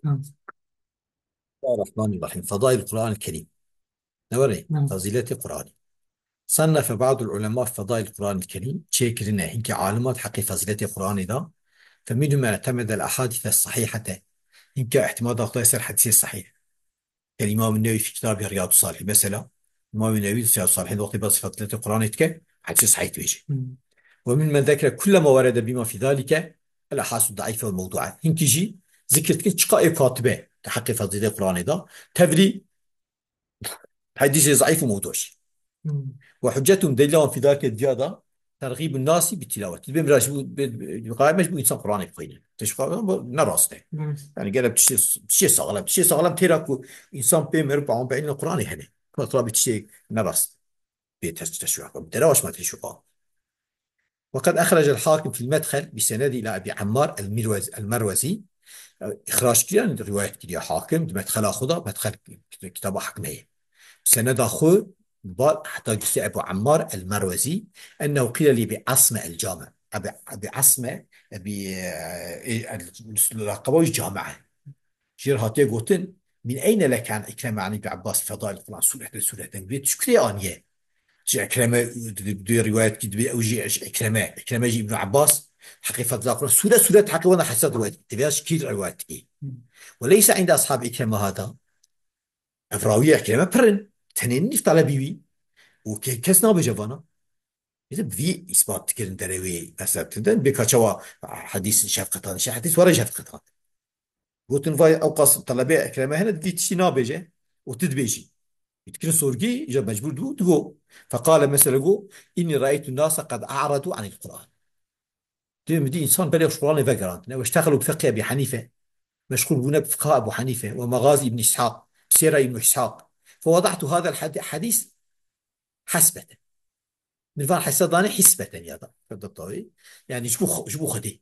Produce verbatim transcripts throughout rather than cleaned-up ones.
Tamam. بسم الله الرحمن الرحيم. فضائل القرآن الكريم. Ne were? Tamam. Fazîletê Qur'anê. صنف بعض العلماء في فضائل القرآن الكريم. Çêkirine hinkî alimat heqê fazîletê Qur'anê da. فمنهم من اعتمد الأحاديث الصحيحة. Hinkî îtimad axtayê ser hedîsê sahîh. كالإمام النووي في كتابه رياض الصالحين. Mesela, Îmam Newî Riyad Salihîn wextê behsê fazîletê Qur'anê dike, hedîsê sahîh dibêje. Hmm. ومنهم من ذكر كل ما ورد بما في ذلك الأحاديث الضعيفة والموضوعة. Hinkî jî zikir dikin çiqa êk hatibe di heqê fazîletê Qur'anê da. Tevlî hedîsê zeîf û mewdû jî. Hmm. وحجتهم, delîla wan في ذلك, diya da, ترغيب الناس بتلاوته. Dibê mira ji bo, bi, bi, bi, bi, ji bo însan Qur'anê bixwîne. Teşwîqa, bu ne rast e. Hmm. Yani gere tiştê, tiştê saxlem, tiştê saxlem têra ku însan pê meriv bi, bi îlmê Qur'anê hene. Mesela bi tiştê ne rast. Bê teş-, teşwîqa. Bi derewa şima teşwîqa. وقد أخرج الحاكم في المدخل بسند إلى أبي عمار المروز-، المروزي. إخراج kiriye, yani rivayet kiriye Hakim, di medxela xwe da, medxel kitaba Hakim heye. Seneda xwe ba heta giştî Ebu Ammar el-Merwezî, أنه قيل لأبي عصمة الجامع. Ebi, Ebi Asme, Ebi, e, e, el-, laqaba wî Camî. Jê re hatiye gotin, من أين لك عن عكرمة عن ابن عباس فضائل القرآن سورة سورة. Vê tu ji kurê aniye? Ji Ekreme, di, di, di rivayet kî dibê ew jî ji Ekreme. Ekreme jî Îbn Abbas, heqê fazla Qur'an. Sûre sûre heqê wana hesad rivayet kî. Divê ji kî rivayet kî. وليس عند أصحاب عكرمة هذا. Ev rawiyê Ekreme pir in. Tenê nîv talebî wî. Û ke-, kes nabêje vana. Mesela bi vî îspat dikirin derê wê mesela tindin. Bê ka çawa hedîs şefqetan, şe hedîs were şefqetan. Gotin vay ew qas telebê Ekreme hene, di vî tiştî nabêje û tu dibêjî. Dikirin sorgî, îja mecbûr dibû, digo. Feqale mesela go, إني رأيت الناس قد أعرضوا عن القرآن. Dê min dî însan berê ji Qur'anê vegerandine. واشتغلوا بفقه أبي حنيفة. Meşgûl bûne bi fiqha Ebu Hanife. ومغازي ابن إسحاق. Sêra Îbn Îshaq. فوضعت هذا الحديث حسبة. Min van hesa danê hisbeten ya da. Feda tawî. Yani ji bo xwe-, ji bo Xwedê.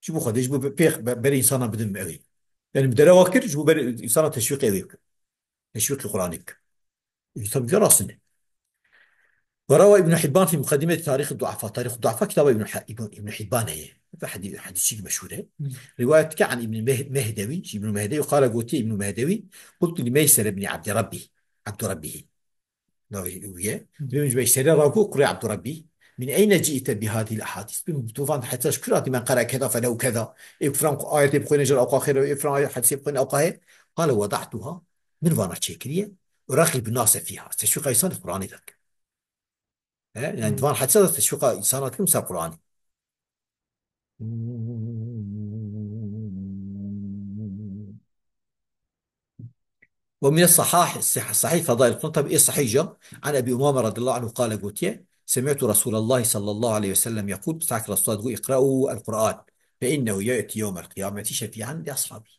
Ji bo Xwedê, ji bo be-, pêx-, be-, berê insana bidim ew ê. Yani bi derewa kir, ji bo berê insana teşwîqê ew ê bikim. Teşwîqê Qur'anê bikim. Tabii ki rast e. وروى ابن حبان في مقدمة تاريخ الضعفاء. Tarîx duafa, kitaba Ibn Ha-, Ibn, Ibn Hibban heye. Ve hadi-, hadîsçîk meşhûr e. Hmm. Rivayet dike an Ibn Meh-, Mehdewi, ji Ibn Mehdewi, qala gotiye Ibn Mehdewi, قلت لميسر بن عبد ربه، عبد ربه. Navê wî ye. Hı. Dibê min ji Meyserê re got, kurê Abdurrebbî, من أين جئت بهذه الأحاديث؟ Dibê min tu van hedîsa ji kû re hatî, من قرأ كذا فله كذا. Ê ku filan ayetê bixwîne ji ewqa xêr e, ê filan ayet hedîsê bixwîne ewqa hê. Qale وضعتها, min vana çêkiriye. أرغب الناس فيها. Teşwîqa însanê Qur'anê dikim. He? Yani, hmm, di van hedîsa de teşwîqa însana dikim ser Qur'anê. ومن الصحاح، الصح-، صحيح فضائل القرآن، tabi ê sahîh jî, عن أبي أمامة رضي الله عنه قال gotiye, سمعت رسول الله صلى الله عليه وسلم يقول, bi saet Resulullah digot, اقرأوا القرآن فإنه يأتي يوم القيامة شفيعا لأصحابه.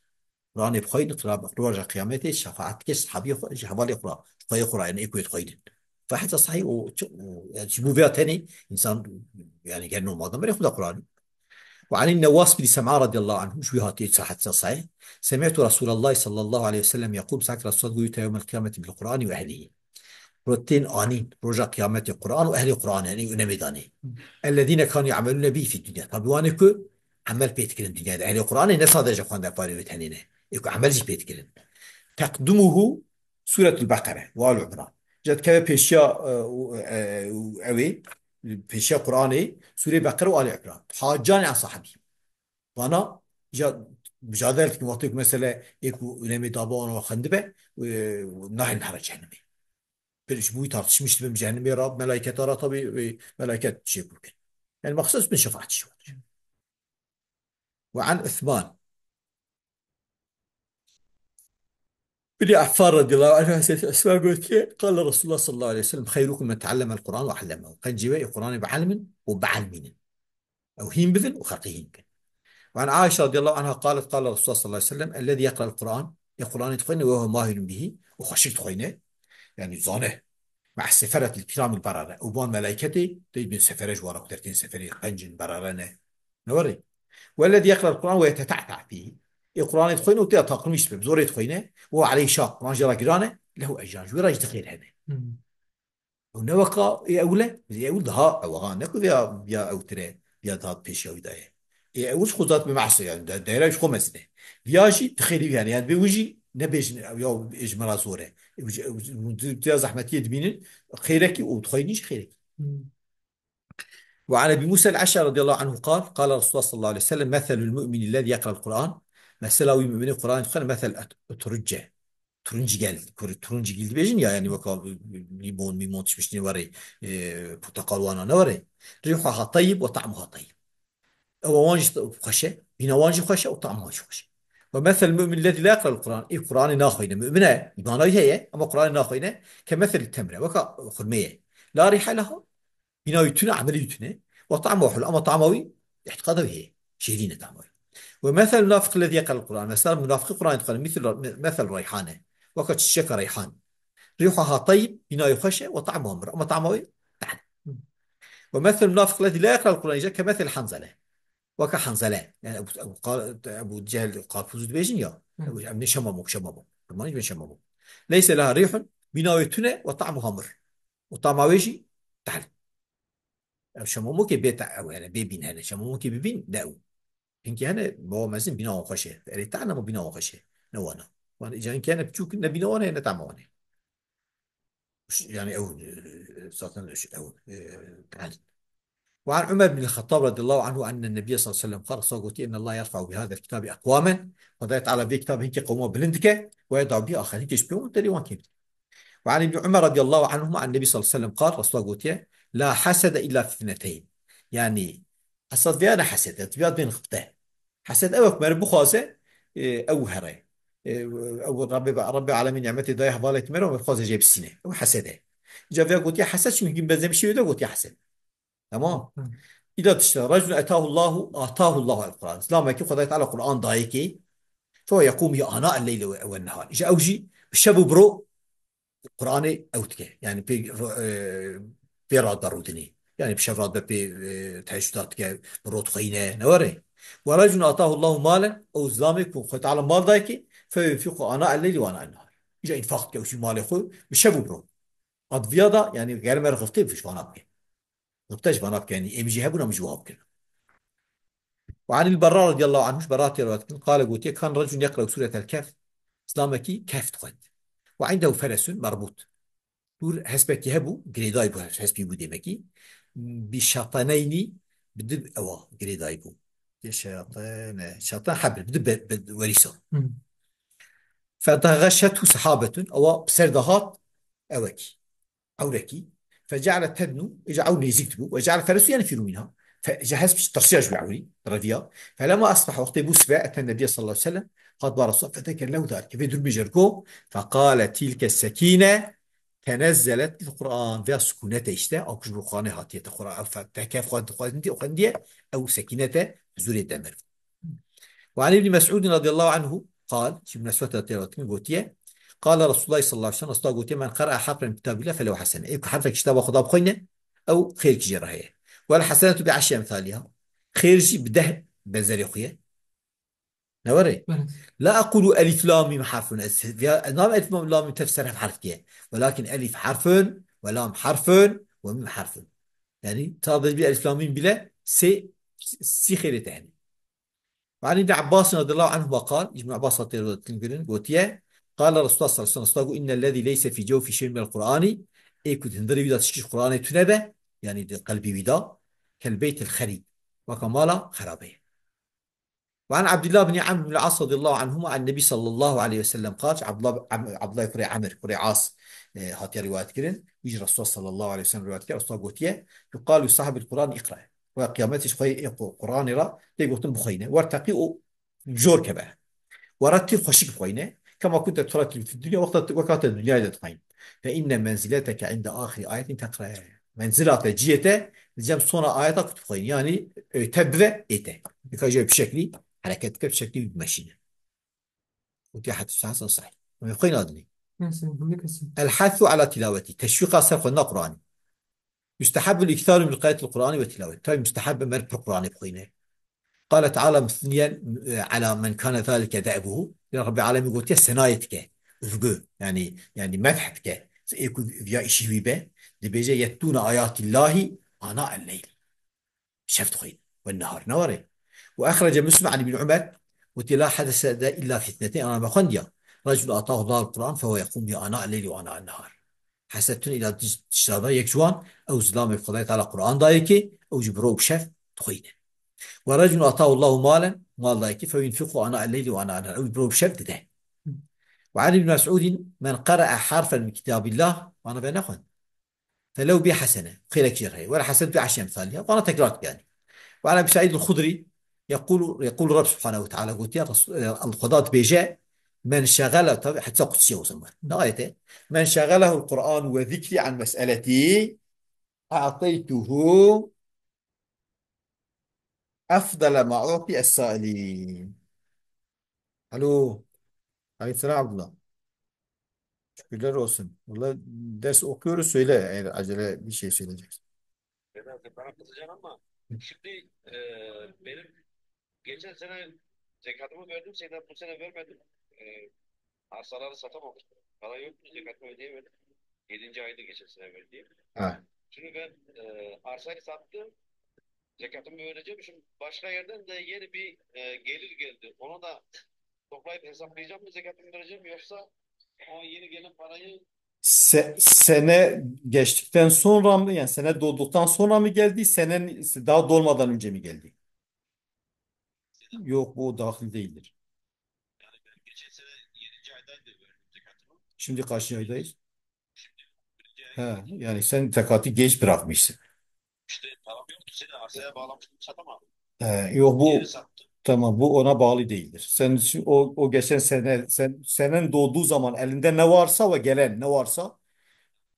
Qur'anê bixwînin, qira-, roja qiyametê şefaet dike ji sahabiyê xwe, ji hevalê xwe re, ji xweyê xwe re, yani ê ku yê dixwînin. Fa heta sahî û çi-, û, yani ji bo vê ya tenê însan, yani ger normalde merê xwe da Qur'anê. وعن النواس بن سمعان رضي الله عنه, ji wî hatiye sahet sahî. سمعت رسول الله صلى الله عليه وسلم يقول, bi saet Resulullah got, يؤتى يوم القيامة بالقرآن وأهله. Rotên anîn, roja qiyametê Qur'an û ehlê Qur'an, yani û nemê danê. الذين كانوا يعملون به في الدنيا. Tabi wan ê ku emel pê dikirin dinyayê de. Ehlê Qur'anê ne sadece xwendin Qur'anê wê tenê ne. Ê ku emel jî pê dikirin. تقدمه سورة البقرة وآل عمران. Ca dikeve pêşiya, e, û, e, û ew ê, pêşiya Qur'anê, Sûrê Beqere û Alê Imran. Hacan ya sahibi. Vana, ca, mücadele dikin, wextê ku mesele ê ku nemê daba wana xwendibe, e, nahêlin here cehennemê. Pir ji bo wî tartişmiş dibin bi cehennemê re, melayketa re, tabi, e, melaiket çê bikin. Yani maqsed bin şefaat çi var. وعن عثمان بن عفان رضي الله عنه, Hazreti Osman gotiye, قال رسول الله صلى الله عليه وسلم: خيركم من تعلم القرآن وعلمه. Qencî we ê Qur'anê bielmin û bielmînin. Ew hîn bibin û xelqî hîn bikin. وعن عائشة رضي الله عنها قالت: قال رسول الله صلى الله عليه وسلم: الذي يقرأ القرآن, ê Qur'anê dixwîne, وهو ماهر به, û xweşik dixwîne, yani zane, مع السفرة الكرام البررة. Û ban melayketê, tê bin sefere ji wan re ku dertên seferê, qenc in, berere ne. Ne were? والذي يقرأ القرآن ويتتعتع فيه. Ê Qur'anê dixwîne û tê ya taqilmîş dibe, bi zorê dixwîne. وهو عليه شاق, Qur'an jê re giran e, له أجران, ji wê re jî du xêr hene. Hmm. Ew ne weka ê ewil e, ê ewil daha ew, ha, ne ku ya, ya ewtir e, ya daha pêşiya wî de ye. Ê, ew ji xwe zat bi me'siyet, yani, de-, daîre ji xwe mezin e. Viya jî di xêrî, yani, yani, bê wî jî nebêjin, ew ya ji me re zor e. Ew ji, ew ji, ew ji, ya zehmetiyê dibînin, xêrekî û dixweynin jî xêrekî. Hmm. وعن أبي موسى الأشعري رضي الله عنه قال: قال رسول الله صلى الله عليه وسلم: مثل المؤمن الذي يقرأ القرآن، mesela wî mu'minê Qur'anê dixwene, mesel et-, etrûcce. Turunçgil, kur-, turunçgil dibêjin ya, yani weka limon, mimon tişt tiştê werê, e, porteqal wana ne werê. Rîhuha tayyib ve ta'muha tayyib. Ewa wan jî xweş e, bîna wan jî xweş e û ta'ma wan jî xweş e. Ve mesel mu'min lezî la yeqra'ul Qur'an, ê Qur'anê naxwîne, mu'min e, îmana wî heye, ama Qur'anê naxwîne, ke mesel temre, weka xurmê ye. La rîhe leha, bîna wî tune, emelê wî tune. Ve ta'muhu hul, ama ta'ma wî, îtiqada wî heye. Şêrîn e ta'ma wî. Ve mesel munafiq lezî yeqra'ul Qur'an, mesela munafiqî Qur'anê dixwene, misl, mesel reyhane. Weka çiçeka reyhan. Rîhuha tayyib, bîna wî xweş e, ve ta'muha mur, ama ta'ma wî, tehl. Ve mesel munafiq lezî la yeqra'ul Qur'an, îca ke mesel Hanzele. Weke Hanzele. Yani Ebu, Ebu, Ka-, Ebu Cehil Karpuzû dibêjin ya. Hı. Ebu, em ne şemamok, şemamok. Kurmanî ne şemamok. Leyse leha rîhun, bîna wê tune ve ta'muha mur. Û tama wê jî tehl. Ew şemamokê bê te-, ew hene, bê bîn hene. Şemamokê bi bîn ne ew. Hinkî hene, bava mezin bîna wan xweş e. Erê tehl ama bîna wan xweş e. Ne wana. Wan, îca hinkî hene piçûk ne bîna wan e, ne tama wan e. Yani ew, e, zaten ew, e, tehl. وعن عمر بن الخطاب رضي الله عنه أن النبي صلى الله عليه وسلم قال، Resul gotiye, إن الله يرفع بهذا الكتاب أقواما، Xwedayê Teala vê kitabê hinkê qewma bilind dike, ويضع به آخرين, hinkê ji pê wan derê wan kêm dike. وعن ابن عمر رضي الله عنهما عن النبي صلى الله عليه وسلم قال، Resul gotiye, لا حسد إلا في اثنتين. Yani, hesed vêya ne hesed e, vêya bên xibte. Hesed ew e ku meriv bixwaze, e, ew here. E, ew Rabbê, Rabbê Alemîn nîmetê daye hevalekî meriv, meriv bixwaze jê bisîne. Ew hesed e. Îca vêya gotiye hesed, çünkü benzemişî wê de gotiye hesed. Tamam. Hı. Îda tişta, رجل آتاه الله، آتاه الله القرآن. Zilamekî Xwedayê Teala Qur'an dayê kê. فهو يقوم به آناء الليل والنهار. Îja ew jî bi şev û bi ro Qur'anê ew dike. Yani pê, e, pê radibe rûdinê. Yani bi şev radibe pê, e, teheccûda dike, bi ro dixweyne, ne were. ورجل آتاه الله مالا، ew zilamê ku Xwedê Teala mal dayê kê, فهو ينفقه آناء الليل وآناء النهار. Îja înfaq dike, ew jî malê xwe bi şev û bi ro. Ad viya da, yani, ger mer xiftê bi vana bike. Nokta ji vana bike, yani, em jî hebûn, em jî wiha bikin. وعن البراء رضي الله عنه، ji Berra tê rivayet kirin, قال، gotiye, كان رجل يقرأ سورة الكهف، zilamekî Kehf dixwend. وعنده فرس مربوط. Dûr hespekî hebû, girêdayî bû, hespî bû demekî. بشاطنين، bi di ewa girêdayî bû. Şatane, şatan hebir, bi di be-, be-, werîsa. Hı. فغشته سحابة، ewa bi ser de hat ewekî. Ewrekî. فجعلت تدنو، îca ew nêzîk dibû. وجعل الفرس ينفر منها. Fe-, îca hesp tirsiya ji wî ewrî, reviya. فلما أصبح، wextê bû sibe, أتى النبي صلى الله عليه وسلم، hat ba Resul, فذكر له ذلك. Vê durumê jê re got, فقال: تلك السكينة تنزلت للقرآن. Vêya sikûnet e işte, ew ku ji bo Qur'anê hatiye te. Qur'an, ew fe-, te kef xwe dixwendî, xwendiye, ew sekînet e, huzûrê te meriv. وعن ابن مسعود رضي الله عنه قال، ji Ibn Mesûd re tê gotiye, قال رسول الله صلى الله عليه وسلم، Resul gotiye, من قرأ حرفا من كتاب الله فله حسنة. Ê ku herfek kitaba Xweda bixwîne, ew xêrkî jê re heye. والحسنة بعشر أمثالها. Xêr jî bi deh benzerê xwe ye. Ne were? Bele. لا أقول ألف لام ميم حرف. Ez, ya, ez nam elif lam mim tef ser hev herf diye. ولكن ألف حرف ولام حرف وميم حرف. Yani, ta bir elif lam mim bile sê, sî xêrê te hene. وعن ابن عباس رضي الله عنهما قال، Ibn Abbas hatê rivayet kirin, gotiye, قال رسول الله صلى الله عليه وسلم، Resul got, إن الذي ليس في جوفه شيء من القرآن، ê ku di hundirê wî de tiştî ji Qur'anê tune be, yani di qelbê wî de, كالبيت الخرب، weka mala xerabe ye. وعن عبد الله بن عمرو بن العاص رضي الله عنهما عن النبي صلى الله عليه وسلم قال، Abdullah, Am-, Abdullah kurê Amr, kurê As, e, hatiye rivayet kirin. Wî ji Resul sallallahu aleyhi ve sellem rivayet kir, Resul gotiye, يقال لصاحب القرآن اقرأ. Ve qiyametê ji xwe yê Qu-, Qur'anê re tê gotin bixweyne. وارتقي û jor keve. ورتل، xweşik bixweyne. كما كنت ترتل في الدنيا، wexta tu, weka te di dinyayê de dixweyne. فإن منزلتك عند آخر آية تقرأ. Menzila te, cihê te, li cem sona ayeta ku tu dixweyne. Yani, e, tev bive, ê te. Nika jê bi şeklî hereket dike, bi şeklî dimeşîne. Gotiye hadîs hasen sahîh. Em ê xweyna dinê. Neyse, bu ne kesin? الحث على تلاوته. Teşwîqa ser xwendina Qur'anê. يستحب الإكثار من قراءة القرآن وتلاوته. Tabii mustehab e meriv pir Qur'anê bixwîne. قال تعالى مثنيا على من كان ذلك دأبه. Ya Rabbê Alemî gotiye senayê dike. Övgü. Yani, yani medh dike. Ê ku viya îşî wî be. Dibêje يتلون آيات الله آناء الليل. Şev dixwîn. والنهار. Ne were? وأخرج مسلم عن ابن عمر، وتي لا حسد إلا في اثنتين، أنا ما خنديا. رجل أعطاه الله القرآن فهو يقوم به آناء الليل وآناء النهار. حسدتون إلى تش-، تشتادا يكجوان، أو زلام خداي تعالى قرآن دايكي، أو جبرو بشف تخينه. ورجل أعطاه الله مالا، مال دايكي، فينفقه آناء الليل وآناء النهار، أو جبرو بشف دده. وعن ابن مسعود: من قرأ حرفا من كتاب الله، وأنا بين أخوان، فله به حسنة، خير كثير هي، ولا حسنة بعشر أمثالها، وأنا تكرار يعني. وعن أبي سعيد الخدري يقول، يقول الرب سبحانه وتعالى، قلت يا رسول، الخدات بيجاء: من شغل، طبعا حتى قدسية وسمى، نغايته: من شغله القرآن وذكري عن مسألتي أعطيته أفضل ما أعطي السائلين. Alo. Aleykümselam Abdullah. Şükürler olsun. Valla ders okuyoruz, söyle eğer acele bir şey söyleyeceksin. Vedat, bana kızacaksın ama şimdi, e, benim geçen sene zekatımı verdim, sene, bu sene vermedim. E, arsaları satamamıştım. Para yoktu, zekatımı ödeyemedim. Yedinci ayda geçen sene verdiğim. Ha. Şimdi ben, e, arsayı sattım. Zekatımı vereceğim. Şimdi başka yerden de yeni bir, e, gelir geldi. Onu da toplayıp hesaplayacağım mı, zekatımı vereceğim, yoksa o yeni gelen parayı Se-, sene geçtikten sonra mı, yani sene dolduktan sonra mı geldi, sene daha dolmadan önce mi geldi? Yok, bu dahil değildir. Yani ben geçen sene yedinci aydan da verdim zekatımı. Şimdi kaçıncı aydayız? He, yani sen zekatı geç bırakmışsın. İşte param yoktu, seni arsaya bağlamıştım, satamadım. He, yok, bu, tamam, bu ona bağlı değildir. Sen şu, o, o geçen sene, sen, senen doğduğu zaman elinde ne varsa ve gelen ne varsa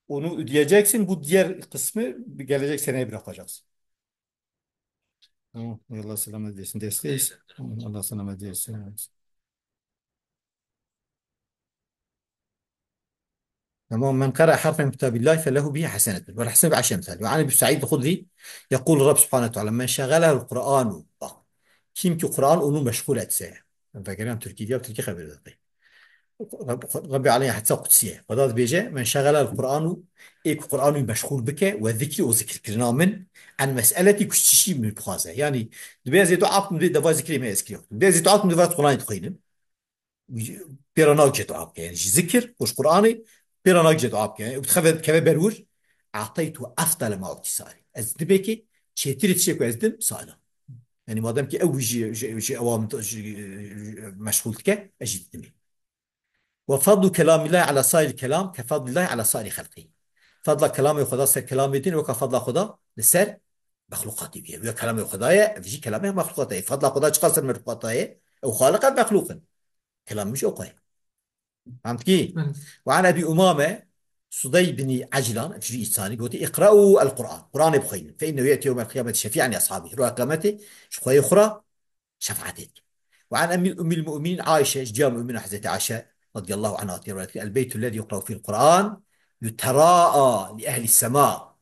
onu ödeyeceksin. Bu diğer kısmı gelecek seneye bırakacaksın. Tamam. Allah selamet versin. Desteğiz. Tamam, Allah selamet versin. تمام. من قرأ حرفا من كتاب الله فله به حسنة، والحسنة بعشر أمثالها. وعن أبي سعيد الخدري يقول الرب سبحانه وتعالى: من شغله القرآن، bak, kim ki Kur'an onu meşgul etse. Em vegeriyam Tirkî diya, Tirkî xeber daqê. Reb-, Rebbi Aleyh, hedsa qudsiye. Xweda dibêje: "Men şexelel Qur'anu", ê ku Qur'anû meşxûl bike, "we zikrî", û zikirkirina min, "en mes'eletî", ku çi min bixwaze. Yanî, dibê ez ê dua bikim, dibê deva zikrê me ez kirî. Dibê ez ê dua bikim, deva Qur'anê dixwînim. Pêra nagije dua bike. Yanî, ji zikir û ji Qur'anê pêra nagije dua bike. Yanî, dixeve, dikeve ber wir, "Ateytu efdale ma utî sailî." Ez dibê ki çêtirê tiştê ku ez dim, saila. Yanî, madem ki ew ji, ji, ji ewa min, ji, ji, meşxûl dike, ez jî didimê. "Ve fadlu kelamillahi ala sairil kelam ke fadlillahi ala sairi xelqî." Fadla kelamê Xweda ser kelamê din weka fadla Xweda li ser mexlûqatê wî ye. Wî kelamê Xweda ye, ev jî kelamê mexlûqatê ye. Fadla Xweda çiqas ser mexlûqata ye, ew xaliq, ev mexlûq in. Kelamê min jî ew qay. Fehmtikî? Evet. Ve an Ebî Umame Sudey binî Eclan, ev jî însanî, gotî: "Îqre'û el Qur'an." Qur'anê bixwînin. "Fe innehu ye'tî yewmel qiyameti şefî'en li eshabî." Roja qiyametê ji xweyê xwe re şefaetê dike. Ve an Emî-, Ummîl Mu'minîn Ayşe, ji ciya Mu'mînan Hezretî Ayşe radiyallahu anha tê rivayet kir: "El beytu lezî yuqra'u fîl Qur'an yuteraa li ehli sema."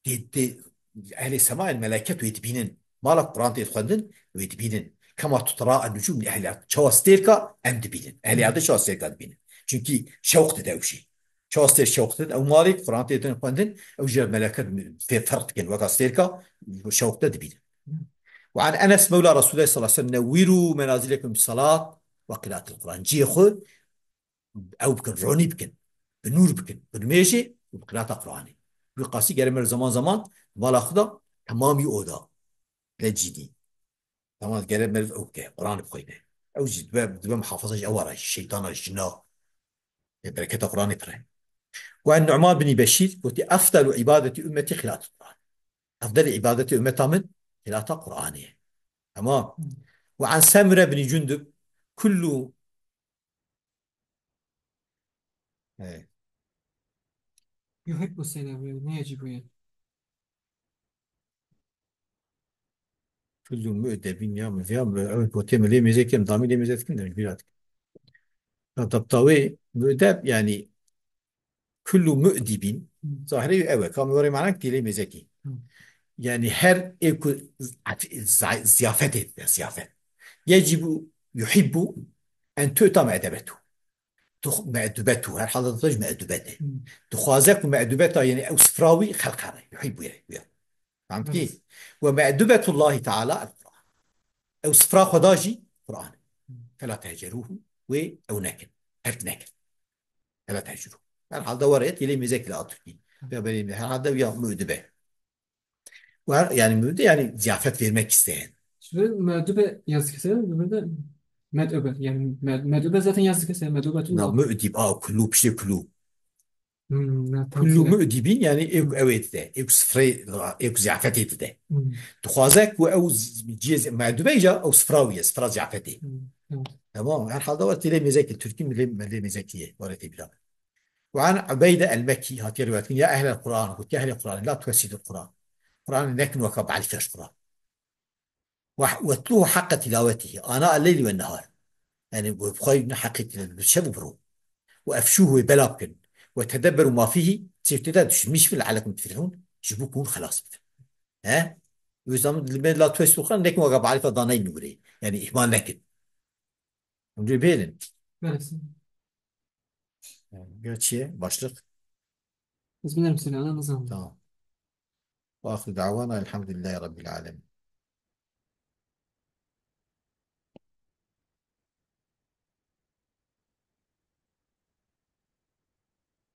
Tê, tê, ehlê sema, yani meleket wê dibînin. Mala Qur'an tê dixwendin, wê dibînin. Kema tutera en-nucûm li ehlî ard. Çawa stêrka em dibînin. Ehlî ardê çawa stêrka dibînin. Çünkü şewq dide ew jî. Çawa stêr şewq dide, ew malê Qur'an tê tên xwendin, ew jî meleket fê ferq dikin, weka stêrka şewq de dibînin. Ve an Enes mewla Resulullah sallallahu aleyhi ve sellem: "Newwîrû menazilekum bis-salat ve qiraatil Qur'an." Cihê xwe ew bikin, ronî bikin, bi nûr bikin, bi nimêjê û bi qiraata Qur'anê. Wî qasî gere me zaman zaman mala xwe de temamî oda. Ne cînî. Tamam, gere meriv ew bike, Qur'anê bixwîne. Ew jî dibe, dibe muhafaza ji ewa re, ji şeytana, ji cina. Ê bereketa Qur'anê pir e. Û en Nu'man binî Beşîr gotî: "Efdalu ibadeti ümmeti qiraatu Qur'an." Efdalê ibadetê ummeta min qiraata Qur'anê ye. Tamam. Ve an Semre binî Cundub: "Kullu" He. Yuhibbu sene bu, ne acı bu ya? Kullu mü'debin ya, ya, ew gotê min lê mêze kim, damî lê mêze dikin, demek bir artık. Ya, dabtawê mü'deb, yani, kullu mü'dibin. Hı. Zahirê ew e, kam were manak dîlê mêzekî. Hı. Yani, her ê ku af-, za-, ziyafetê, ziyafet. Yecibu, yuhibbu en tu'ta me'debetu. Tu me'dubet û her halda tu ji me'dubet e. Hmm. Dixwaze ku me'dubeta, yani ew sifra wî xelq here. Yuhî bûye, bûye. Fehmtî? Evet. Ve me'dubetullahi Teala el-Qur'an. Ew sifra xwe da jî Qur'an. Fela tehceruhu, wê ew nekin. Terk nekin. Fela tehceruhu. Herhalde were yê lê mêzek li Atirkî. Ya berê herhalde ya mu'dibe. Wer, yani mu'dibe yani ziyafet vermek isteyen. Şimdi me'dube yazdık ise, öbürü de med'ube. Yani med, med'ube zaten yazdık ise, med'ube tu. Na mu'dib, a kulû, piştê kulû. Hmm, ne, tam Kulû söyle. Mu'dibîn yani êk ew ê dide, êk sifrê, êk ziyafetê dide. Hmm. Dixwaze ku ew z-, cihê me'dube îca ew sifra wî ye, sifra ziyafetê. Hmm, evet. Tamam, herhalde were tê lê mêzekî, Tirkî milê, milê mêzekî ye, were tê bîra. Ve an Ubeyde el-Mekkî hatiye rivayet kirin, ya ehlel Qur'an, got, ya ehlel Qur'an, la tuwessidul Qur'an. Qur'an nekin weka bi alîfeş Qur'an. Ve, ve tluhu haqqa tilawetihi, ana el-leyli ve nehar. Yani, bu xwey ne haqqı tilawet, bi şev û bi rû. Ve efşuhu, wê bela bikin. Ve tedebberu ma fihi, çê tê de düşünmüş bin leallekum tuflihun, ji bo ku hûn xelas bibin. He? O yüzden li me la tuwessidul Qur'an, nekin weka bi alîfa daneyî nûrê. Yani, ihmal nekin. Hûn cê bêrin. Neresi? Gel çiye, başlık. Biz binerim seni, ana nizam. Tamam. Ve ahiru da'wana elhamdülillahi rabbil alemin.